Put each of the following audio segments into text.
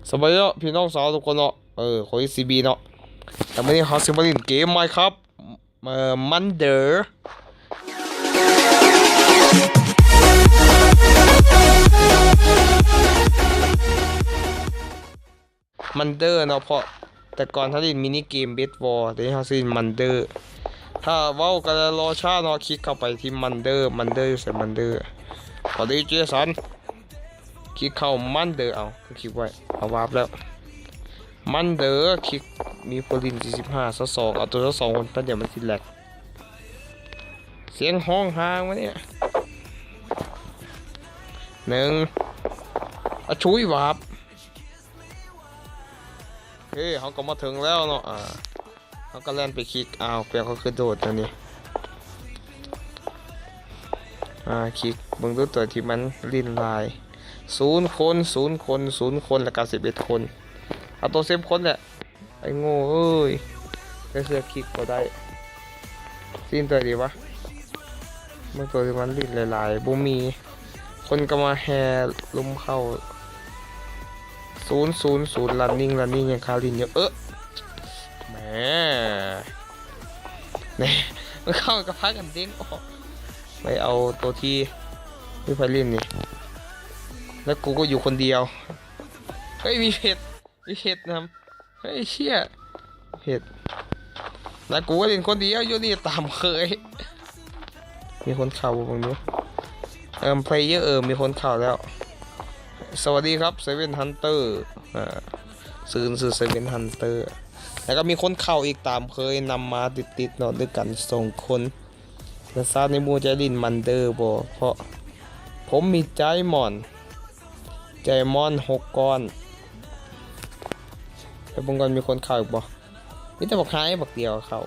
ສະບາຍດີເນາະ ພີ່ນ້ອງຊາວທຸກຄົນເນາະ ເອີ ຂອງ ເອສ ຊີ ບີ ເນາະ ແລ້ວມື້ນີ້ເຮົາຊິມາຫຼິ້ນເກມ Minecraft ເອີ Mother Mother ເນາະ ເພາະແຕ່ກ່ອນເຮົາຫຼິ້ນມິນິເກມ Bed Wars ດຽວນີ້ເຮົາຊິຫຼິ້ນ Mother ຖ້າເວົ້າກັນແລ້ວລໍຊ້າເນາະ ຄລິກເຂົ້າໄປທີ່ Mother Mother ຢູ່ໃສ Mother ຂໍດີເຈສັນ ຄລິກເຂົ້າ Mother ເອົາ ຄືຄລິກໄວ້ ເອົາວາບແລ້ວ Mother ຄລິກ ມີຜູ້ຫຼິ້ນສີ່ສິບຫ້າ ຊາວສອງ ເອົາໂຕຊາວສອງຄົນ ແປັບດຽວມັນຊິແລັກ ສຽງຮ້ອງຫາງວະເນຍ ໜຶ່ງ ອະ ຊຸຍ ວາບ ເອີ ເຮົາກໍມາເຖິງແລ້ວເນາະ ອ່າ ເຮົາກໍແລ່ນໄປຄລິກ ອ້າວ ແປວ່າເຂົາຄືໂດດແນວນີ້ ອ່າ ຄລິກເບິ່ງດູຕົວທີ່ມັນຫຼິ້ນຫຼາຍ ສູນຄົນ ສູນຄົນ ສູນຄົນ ແລ້ວກໍສິບເອັດຄົນ ເອົາໂຕສິບຄົນແຫຼະ ໄອ້ໂງ່ເອີຍ ແຕ່ເສືອຄລິກບໍ່ໄດ້ ຊີ້ນຕົວໃດດີວະ ເບິ່ງຕົວທີ່ມັນຫຼິ້ນຫຼາຍໆ ບໍ່ມີ ຄົນກໍມາແຫ່ລຸມເຂົ້າ ສູນ ສູນ ສູນ Running Running ຍັງຄາຫຼິ້ນຢູ່ ເອີ ແໝ ແໜ ມັນເຂົ້າກໍພາກັນເດ້ງອອກ ໄປເອົາໂຕທີ່ມີໃຜຫຼິ້ນນີ້ ແລ້ວກູກໍຢູ່ຄົນດຽວ ເຮີ້ຍ ມີເພັດ ມີເພັດນຳ ເຮີ້ຍ ເຊຍ ເພັດ ແລ້ວກູກໍຫຼິ້ນຄົນດຽວຢູ່ນີ້ຕາມເຄີຍ ມີຄົນເຂົ້າບໍ່ເບິ່ງດູ ເອີ Player ເອີ ມີຄົນເຂົ້າແລ້ວ ສະຫວັດດີຄັບ Seven Hunter ອ່າ ຊື່ ຊື່ Seven Hunter ແລ້ວກໍມີຄົນເຂົ້າອີກຕາມເຄີຍ ນຳມາຕິດໆເນາະ ດ້ວຍກັນສອງຄົນ ແລະຊາດໃນໝູ່ຈະຫຼິ້ນ Mother ບໍ່ ເພາະຜົມມີໄດມອນ ໄດມອນຫົກກ້ອນ ໄປເບິ່ງກ່ອນມີຄົນເຂົ້າອີກບໍ່ ມີແຕ່ບັກຮ້າຍບັກດຽວເຂົ້າ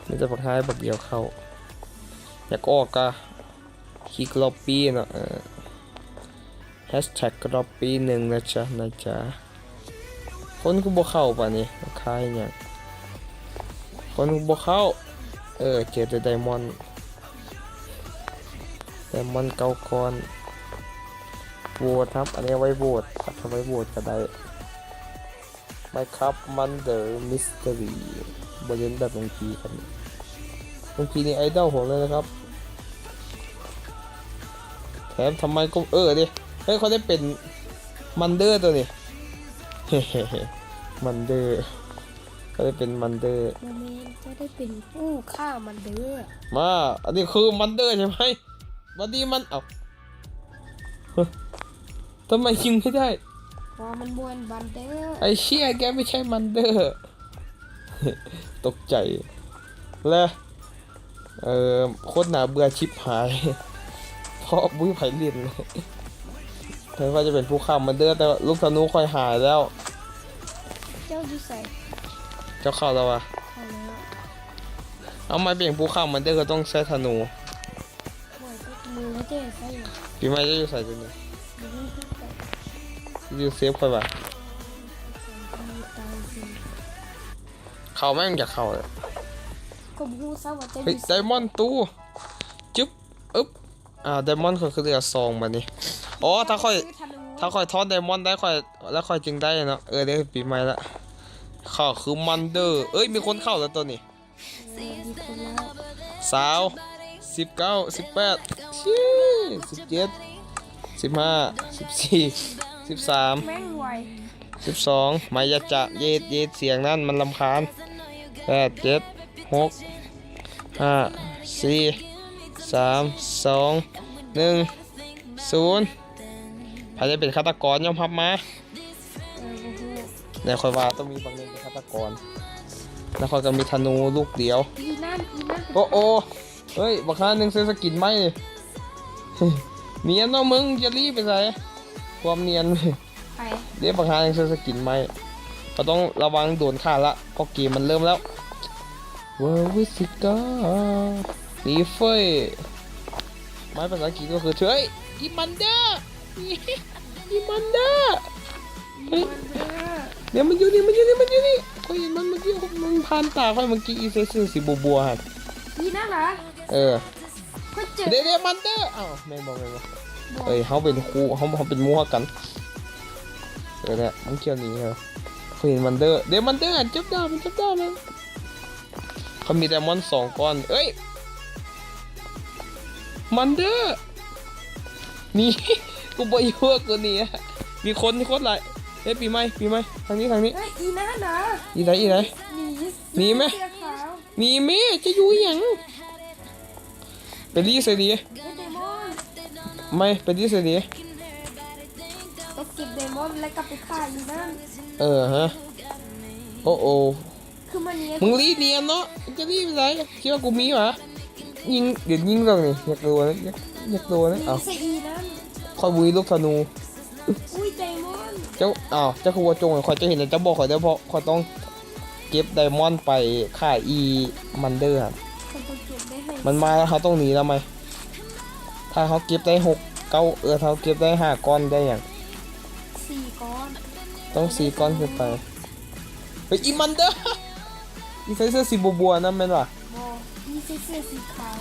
ມີແຕ່ບັກຮ້າຍບັກດຽວເຂົ້າ ຢາກອອກກະຄລິກ Lobby ເນາະ ເອີ Hashtag Lobby ໜຶ່ງນະຈ໊ະ ນະຈ໊ະ ຄົນຄືບໍ່ເຂົ້າປານນີ້ ຂາຍຫຍັງ ຄົນຄືບໍ່ເຂົ້າ ເອີ ເຈີແຕ່ໄດມອນ ໄດມອນເກົ້າກ້ອນ ໂຫວດຄັບ ອັນນີ້ເອົາໄວ້ໂຫວດ ເອົາໄວ້ໂຫວດກໍໄດ້ Minecraft Mother Mystery ບໍ່ຫຼິ້ນແບບລຸງພີກັນ ລຸງພີນີ້ໄອດອລຜົມເລີຍນະຄັບ ແຖມທຳໄມກໍ ເອີ ເດ້ ເຮີ້ຍ ຂ້ອຍໄດ້ເປັນ Mother ຕົວນີ້ Mother ຂ້ອຍໄດ້ເປັນ Mother ບໍ່ແມ່ນ ເຈົ້າໄດ້ເປັນຜູ້ຂ້າ Mother ມາ ອັນນີ້ຄື Mother ໃຊ່ໄໝ? ບັດນີ້ມັນ ເອົ້າ ทำไมยิงไม่ได้ ເພາະວ່າມັນບໍ່ແມ່ນ Mother ไอ้เหี้ย แกไม่ใช่ Mother ຕົກໃຈ ແລະ ເອີ ໂຄດໜ້າເບື່ອຊິບຫາຍ ເພາະບໍ່ມີໃຜຫຼິ້ນ ເຖິງຂ້ອຍຈະເປັນຜູ້ຄ້າ Mother ແຕ່ລູກທະນູຂ້ອຍຫາຍແລ້ວ ເຈົ້າຢູ່ໃສ? ເຈົ້າເຂົ້າແລ້ວຫວາ? ເຂົ້າແລ້ວ ເອົາ ມາເປັນຜູ້ຄ້າ Mother ກໍຕ້ອງໃຊ້ທະນູ ໂອ້ຍ ທະນູແລ້ວເຈົ້າໃຊ້ຫຍັງ? ປີໃໝ່ເຈົ້າຢູ່ໃສຕົວນີ້? ບໍ່ຮູ້ຄືກັນ ຢູ່ເຊຟຂ້ອຍຫວາ? ເຂົ້າແມ່ງຢາກເຂົ້າເລີຍ ກໍບໍ່ຮູ້ຊະວ່າເຈົ້າຢູ່ໃສ ເຮີ້ຍ ໄດມອນຕູ້ ຈຶບ ອຶບ ອ່າ ໄດມອນຂ້ອຍຄືເຫຼືອສອງບັດນີ້ ອໍ ຖ້າຂ້ອຍ ຄືທະນູ ຖ້າຂ້ອຍຖອນໄດມອນໄດ້ຂ້ອຍ ແລ້ວຂ້ອຍຈຶ່ງໄດ້ເນາະ ເອີ ໄດ້ປີໃໝ່ລະ ຂ້ອຍຄື Mother ເອີຍ ມີຄົນເຂົ້າແລ້ວຕົວນີ້ ເອີ ມີຄົນແລ້ວ ຊາວ ສິບເກົ້າ ສິບແປດ ຊິບເຈັດ ສິບຫ້າ ສິບສີ່ ສິບສາມ ແມ່ງໄວ ສິບສອງ ມາ ຢ່າຈະ ເຢັດ ເຢັດ ສຽງນັ້ນມັນລຳຄານ ແປດ ເຈັດ ຫົກ ຫ້າ ສີ່ ສາມ ສອງ ໜຶ່ງ ສູນ ໃຜຈະເປັນຄາດຕະກອນຍອມຮັບມາ ເອີ ບໍ່ຮູ້ ແນວຂ້ອຍວ່າຕ້ອງມີບາງໜຶ່ງເປັນຄາດຕະກອນ ແລ້ວຂ້ອຍກໍມີທະນູລູກດຽວ ອີນັ້ນ ອີນັ້ນ ໂອ້ໂອ້ ເຮີ້ຍ ບັກຫ່າໜຶ່ງໃສ່ສະກິນໃໝ່ ນຽນເນາະມຶງ ຈະລີ້ໄປໃສ ຄວາມນຽນ ໃຜ ເດ້ ບັກຫ່າຍັງໃສ່ສະກິນໃໝ່ ກໍຕ້ອງລະວັງໂດນຂ້າລະ ເພາະເກມມັນເລີ່ມແລ້ວ ເວີວິສກາ ໜີເຟີຍ ໄມ້ພາສາອັງກິດກໍຄື ເຮີ້ຍ ອີມັນເດີ ອີມັນເດີ ເຮີ້ຍ ເດີ ເນຍ ມັນຢູ່ນີ້ ມັນຢູ່ນີ້ ມັນຢູ່ນີ້ ຂ້ອຍເຫັນມັນເມື່ອກີ້ ມັນຜ່ານຕາຂ້ອຍເມື່ອກີ້ ອີໃສ່ເສື້ອສີບົວໆຫັ້ນ ອີນັ້ນຫວາ? ເອີ ຂ້ອຍເຈີ ເດ ເດ ມັນເດີ ອ້າວ ແມ່ນບໍ່ ແມ່ນບໍ່? ເອີຍ ເຮົາເປັນຄູ່ ເຮົາ ເຮົາເປັນໝູ່ຮັກກັນ. ເອີ ແຫຼະ ມັນກ່ຽວນີ້ເອີ ຂ້ອຍເຫັນມັນເດີ ເດມັນເດີ ອັນຈັບດາບ ມັນຈັບດາບ ມັນ ຂ້ອຍມີໄດມອນສອງກ້ອນ. ເອີຍ ມັນເດີ ໜີ ກູບໍ່ຢູ່ ກູໜີ. ມີຄົນ ມີຄົນຫຼາຍ. ເອີຍ ປີໃໝ່ ປີໃໝ່ ທາງນີ້ ທາງນີ້. ເອີຍ ອີນັ້ນນະ ອີໃດ ອີໃດ ໜີ ໜີແມະ ເສື້ອຂາວ ໜີແມະ. ຈະຢູ່ອີ່ຫຍັງ? ໄປລີ້ໃສ່ດີ ເກັບໄດມອນ ໄໝ່ ໄປລີ້ໃສ່ດີ. ຕ້ອງເກັບໄດມອນແລ້ວກໍໄປຂ້າອີ່ນັ້ນ. ເອີ ຮະ ໂອ້ໂອ້ ຄືມັນເນຍ ມຶງລີ້ນຽນເນາະ ຈະລີ້ໄປໃສ? ຄິດວ່າກູມີຫວາ? ຍິງ ດຽວຍິງເບິ່ງນີ້ ຢາກໂດນ ຢາກ ຢາກໂດນ. ເອົາ ໃສ່ອີ່ນັ້ນ ຂ້ອຍບໍ່ມີລູກທະນູ. ອຸ້ຍ ໄດມອນ ເຈົ້າ ອ້າວ ເຈົ້າຄືບໍ່ຈົ່ງໃຫ້ຂ້ອຍ? ເຈົ້າເຫັນແລ້ວເຈົ້າບອກຂ້ອຍເດີ ເພາະຂ້ອຍຕ້ອງເກັບໄດມອນໄປຂ້າອີ່ມັນເດີຫັ້ນ. ມັນມາແລ້ວ ເຮົາຕ້ອງໜີແລ້ວໄໝ່. ຖ້າເຮົາເກັບໄດ້ຫົກ ເກົ້າ ເອີ ຖ້າເຮົາເກັບໄດ້ຫ້າກ້ອນໄດ້ຫຍັງ? ສີ່ກ້ອນ ຕ້ອງສີ່ກ້ອນຂຶ້ນໄປ. ເຮີ້ຍ ອີ່ມັນເດີ ອີ່ໃສ່ເສື້ອສີບົວໆນັ້ນແມ່ນຫວາ? ບໍ່ ອີ່ໃສ່ເສື້ອສີຂາວ.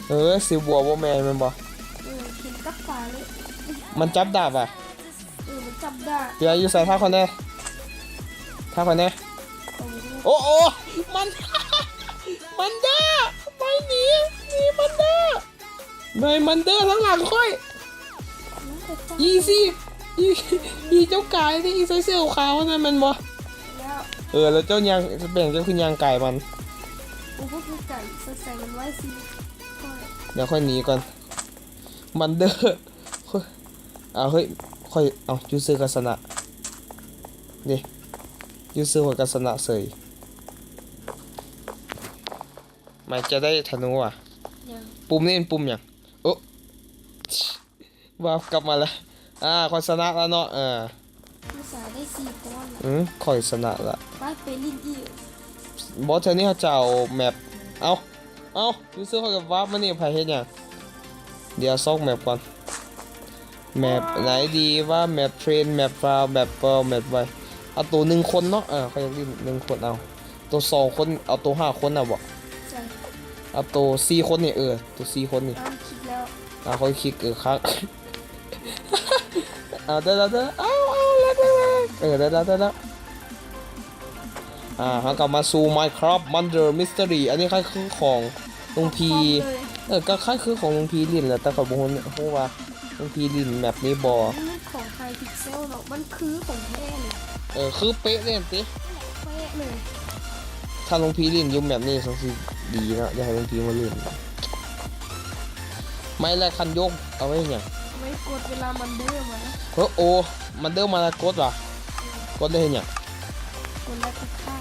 ເອີ ສີບົວບໍ່ແມ່ນ ແມ່ນບໍ່? ເອີ ເຫັນກັບຕາເລີຍ. ມັນຈັບດາບຫວາ? ເອີ ມັນຈັບດາບ. ເດ ຢູ່ໃສ? ພາຂ້ອຍແດ່ ພາຂ້ອຍແດ່. ໂອ້ໂອ້ ມັນ ມັນເດີ ໄປໜີ ໜີມັນເດີ ໄປມັນເດີ ທາງຫຼັງຂ້ອຍ. ອີ່ຊິ ອີ່ ອີ່ເຈົ້າກາຍນີ້ ອີ່ໃສ່ເສື້ອຂາວນັ້ນແມ່ນບໍ່? ແລ້ວ ເອີ ແລ້ວເຈົ້າຍ່າງ ເປັນຫຍັງເຈົ້າຄືຍ່າງກາຍມັນ? ໂອ້ ຄືກັນ ສົງໄສມັນໄວຊິຂ້ອຍ. ດຽວຂ້ອຍໜີກ່ອນ ມັນເດີ. ເອົາ ເຮີ້ຍ ຂ້ອຍ ເອົາ ຢູເຊີຂ້ອຍຊະນະເດ້ ຢູເຊີຂ້ອຍກໍຊະນະເສີຍ. ມັນຈະໄດ້ທະນູຫວາ? ຍັງ ປຸ່ມນີ້ເປັນປຸ່ມຫຍັງ? ໂອ້ ວາບກັບມາແລ້ວ. ອ່າ ຂ້ອຍຊະນະແລ້ວເນາະ. ເອີ ອຸດສ່າໄດ້ສີ່ກ້ອນລະ. ອືມ ຂ້ອຍຊະນະລະ. ໄປ ໄປຫຼິ້ນອີກ. ບໍ່ ເທື່ອນີ້ເຮົາຈະເອົາແມັບ. ເອົ້າ ເອົ້າ ຢູເຊີຂ້ອຍກໍວາບມານີ້. ໃຜເຮັດຫຍັງ? ດຽວຊອກແມັບກ່ອນ. ແມັບ ອໍ ໃດດີວະ? ແມັບເທຣນ ແມັບຟາວ ແມັບເປີ ແມັບໄວ. ເອົາໂຕໜຶ່ງຄົນເນາະ. ເອີ ຂ້ອຍຢາກຫຼິ້ນໜຶ່ງຄົນ. ເອົາໂຕສອງຄົນ ເອົາໂຕຫ້າຄົນນະບໍ? ໃຊ່ ເອົາໂຕສີ່ຄົນນີ້. ເອີ ໂຕສີ່ຄົນນີ້. ເອົາ ຄິດແລ້ວ. ອ່າ ຂ້ອຍຄິດ ເອີ ຄັກ. ອ່າ ໄດ້ແລ້ວ ໄດ້ແລ້ວ. ເອົາ ເອົາ ແລ້ວ ໄດ້ແລ້ວ. ເອີ ໄດ້ແລ້ວ ໄດ້ແລ້ວ. ອ່າ ເຮົາກັບມາສູ່ Minecraft Murder Mystery. ອັນນີ້ຄ້າຍຄືຂອງລຸງພີ. ເອີ ກໍຄ້າຍຄືຂອງລຸງພີຫຼິ້ນແຫຼະ ແຕ່ຂ້ອຍບໍ່ຮູ້ ຮູ້ວ່າລຸງພີຫຼິ້ນແມັບນີ້ບໍ່. ມັນຂອງ Hypixel ເນາະ ມັນຄືຂອງແທ້ເລີຍ. ເອີ ຄືເປະເລີຍຕິ? ເປະເລີຍ. ຖ້າລຸງພີຫຼິ້ນຢູ່ແມັບນີ້ ສົງຊິດີເນາະ. ຢາກໃຫ້ລຸງພີມາຫຼິ້ນ. ໄມ້ແລະຄັນໂຍກ ເອົາໄວ້ຫຍັງ? ໄວ້ກົດເວລາມັນເດີມາ. ເອີ ໂອ້ ມັນເດີມາແລ້ວກົດຫວາ? ເອີ ກົດແລ້ວເຮັດຫຍັງ? ກົດແລ້ວກໍຂ້າ.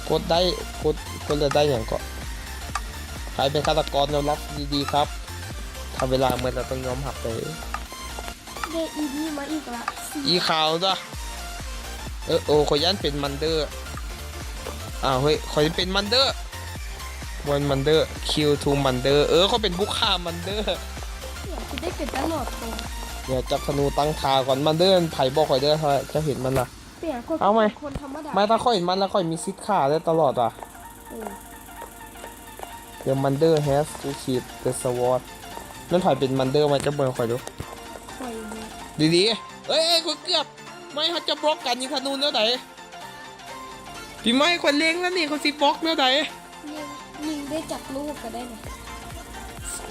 ກົດໄດ້ ກົດ ກົດແລ້ວໄດ້ຫຍັງເກາະ? ໃຜເປັນຄາດຕະກອນ ຍອມຮັບດີໆຄັບ. ຖ້າເວລາໝົດແລ້ວຕ້ອງຍອມຮັບເດີ. ເດ ອີນີ້ມາອີກລະ ອີຂາວຕົວະ. ເອີ ໂອ້ ຂ້ອຍຢ້ານເປັນມັນເດີ. ອ້າວ ເຮີ້ຍ ຂ້ອຍເປັນມັນເດີ. ບໍ່ແມ່ນມັນເດີ ຄິວທູມັນເດີ. ເອີ ຂ້ອຍເປັນຜູ້ຂ້າມັນເດີ. ເອີ ຄືໄດ້ເປັນຕະຫຼອດໂຕ. ດຽວຈັບທະນູຕັ້ງທ່າກ່ອນ. ມັນເດີມັນໃຜບອກຂ້ອຍເດີ ຖ້າເຈົ້າເຫັນມັນນະ. ເປັນຫຍັງຂ້ອຍ ເອົາໃໝ່ ເປັນຄົນທຳມະດາ. ໄມ່ ຖ້າຂ້ອຍເຫັນມັນແລ້ວ ຂ້ອຍມີສິດຂ້າໄດ້ຕະຫຼອດວ່າ. ເອີ The mother has to keep the sword. ແມ່ນໃຜເປັນ mother ມາຈັບເບິ່ງຂ້ອຍດູ. ຂ້ອຍນີ້ ດີໆ. ເອີຍ ເອີຍ ຂ້ອຍເກືອບ. ໄມ້ ເຮົາຈະບລັອກການຍິງທະນູແນວໃດ? ປີໃໝ່ ຂ້ອຍເລັງແລ້ວນີ້ ຂ້ອຍຊິບລັອກແນວໃດ? ຍິງ ຍິງໄດ້ຈັກລູກກໍໄດ້ນະ.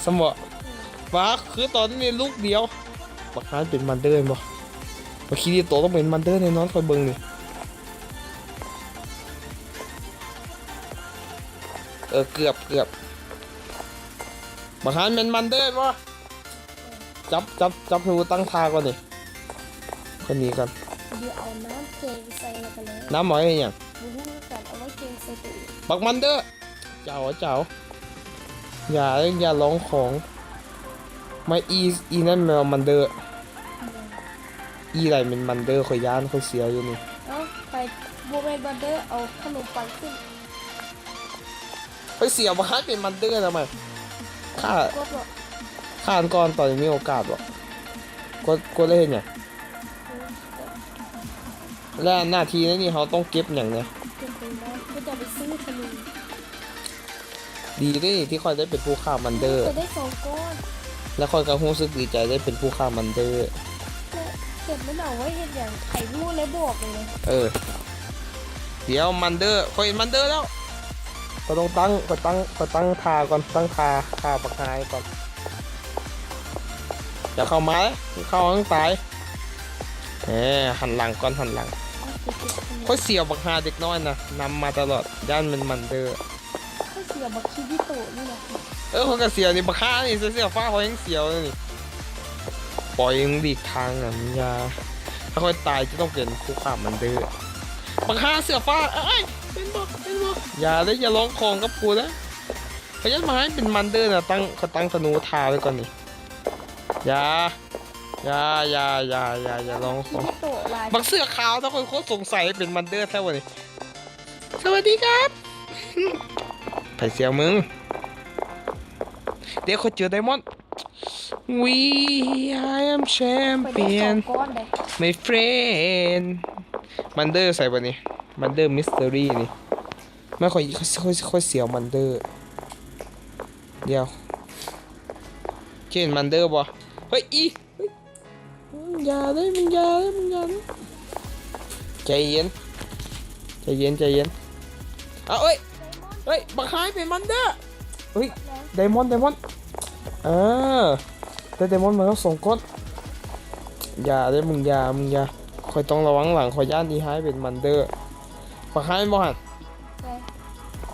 ສ່ຳບໍ? ອືມ ວ່າຄືຕອນນີ້ລູກດຽວ. ບັກຮານເປັນ mother ແມ່ນບໍ່? ບັກຂີ້ດິໂຕຕ້ອງເປັນ mother ແນ່ນອນ ຂ້ອຍເບິ່ງນີ້. ເອີ ເກືອບ ເກືອບ. ບັກຮານແມ່ນ mother ແມ່ນບໍ່? ຈັບ ຈັບ ຈັບໃຫ້ກູຕັ້ງທ່າກ່ອນນີ້. ຂ້ອຍໜີກ່ອນ. ດຽວເອົານ້ຳແກງໃສ່ແລ້ວກໍແລ້ວ. ນ້ຳເອົາໄວ້ເຮັດຫຍັງ? ບໍ່ຮູ້ຄືກັນ ເອົາໄວ້ແກງໃສ່ໂຕເອງ. ບັກ mother ເຈົ້າ ເຈົ້າ ຢ່າ ຢ່າລອງຂອງ. ມາ ອີ ອີນັ້ນແມ່ນ mother. ອີໃດແມ່ນ mother ຂ້ອຍຢ້ານ ຂ້ອຍເສຍຢູ່ນີ້. ເອົ້າ ໄປ ບໍ່ແມ່ນ mother ເອົາຂະໜົມປັງຂຶ້ນ. ຂ້ອຍເສຍບໍ່ ຂ້າເປັນ mother ທຳໄມ? ຂ້າ ກົດບໍ່? ຂ້າກ່ອນ ຕອນນີ້ມີໂອກາດບໍ່? ກົດ ກົດແລ້ວເຮັດຫຍັງ? ແລະໜ້າທີ່ໃນນີ້ເຮົາຕ້ອງເກັບຫຍັງແດ່? ເກັບໄປນອນ ເພື່ອຈະໄປຊື້ທະນູ. ດີເດ້ທີ່ຂ້ອຍໄດ້ເປັນຜູ້ຂ້າ mother. ຂ້ອຍໄດ້ສອງກ້ອນ. ແລ້ວຂ້ອຍກໍຮູ້ສຶກດີໃຈໄດ້ເປັນຜູ້ຂ້າມັນເດີ. ເອີ ດຽວມັນເອົາໄວ້ເຮັດຫຍັງ? ໃຜຮູ້ແລ້ວບອກເລີຍ. ເອີ ດຽວມັນເດີ ຂ້ອຍເຫັນມັນເດີແລ້ວ. ຂ້ອຍຕ້ອງຕັ້ງ ຂ້ອຍຕັ້ງ ຂ້ອຍຕັ້ງທ່າກ່ອນ ຕັ້ງທ່າ ທ່າບັກຫາຍກ່ອນ. ຢ່າເຂົ້າມາເດ້ ເຂົ້າທາງຕາຍ. ແໝ ຫັນຫຼັງກ່ອນ ຫັນຫຼັງ. ຂ້ອຍສຽວບັກຫາເດັກນ້ອຍນະ ນຳມາຕະຫຼອດ ຢ້ານແມ່ນມັນເດີ. ຂ້ອຍສຽວບັກຄີບິໂຕະນີ້ແຫຼະ. ເອີ ຂ້ອຍກໍສຽວນີ້ ບັກຫານີ້ໃສ່ເສື້ອຟ້າ ຂ້ອຍແຮ່ງສຽວເລີຍນີ້. ປ່ອຍ ມຶງຫຼີກທາງນະ ມຶງຢ່າ. ຖ້າຂ້ອຍຕາຍຈະຕ້ອງເປັນຜູ້ຂ້າມັນເດີ. ບັກຫາເສື້ອຟ້າ ເອີຍ ເປັນບໍ່ ເປັນບໍ່? ຢ່າເດ້ ຢ່າລອງຂອງກັບກູເດີ້. ຂ້ອຍຢ້ານບັກຫາເປັນມັນເດີນະ. ຕັ້ງ ຂ້ອຍຕັ້ງທະນູທ່າໄວ້ກ່ອນນີ້. ຢ່າ ຢ່າ ຢ່າ ຢ່າ ຢ່າ ຢ່າລອງຂອງ. ບັກເສື້ອຂາວ ຖ້າຂ້ອຍໂຄດສົງໄສເປັນມັນເດີແທ້ບໍ່ນີ້. ສະຫວັດດີຄັບ. ໃຜສຽວມຶງ? ເດ ຂ້ອຍເຈີໄດມອນ. We I am champion my friend. ມັນເດີໃສບໍ່ນີ້? ມັນເດີມິສເຕີຣີນີ້. ມາ ຂ້ອຍ ຂ້ອຍ ຂ້ອຍ ຂ້ອຍສຽວມັນເດີ. ດຽວ ເຫັນມັນເດີບໍ່? ເຮີ້ຍ ອີ ເຮີ້ຍ ຢ່າເດ້ ມຶງຢ່າເດ້ ມຶງຢ່າເດ້. ໃຈເຢັນ ໃຈເຢັນ ໃຈເຢັນ. ເອົາ ເອີຍ ເອີຍ ບັກຫາຍເປັນມັນເດີ. ເຮີ້ຍ ໄດມອນ ໄດມອນ. ເອີ ໄດ້ໄດມອນມາແລ້ວສອງກ້ອນ. ຢ່າເດ້ ມຶງຢ່າ ມຶງຢ່າ. ຂ້ອຍຕ້ອງລະວັງຫຼັງ ຂ້ອຍຢ້ານອີຫາຍເປັນມັນເດີ. ບັກຫາຍບໍ່ຫັ້ນ?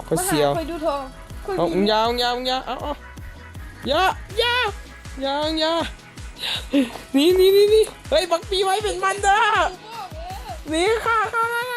ຂ້ອຍສຽວ. ຂ້ອຍດູທອງ. ເອົາ ຢ່າ ຢ່າ ຢ່າ ເອົາ ເອົາ ຢ່າ ຢ່າ ຢ່າ ຢ່າ. ໜີ ໜີ ໜີ ໜີ. ເຮີ້ຍ ບັກປີໄວ້ເປັນມັນເດີ. ໜີ ຂ້າ ຂ້າ ຂ້າ.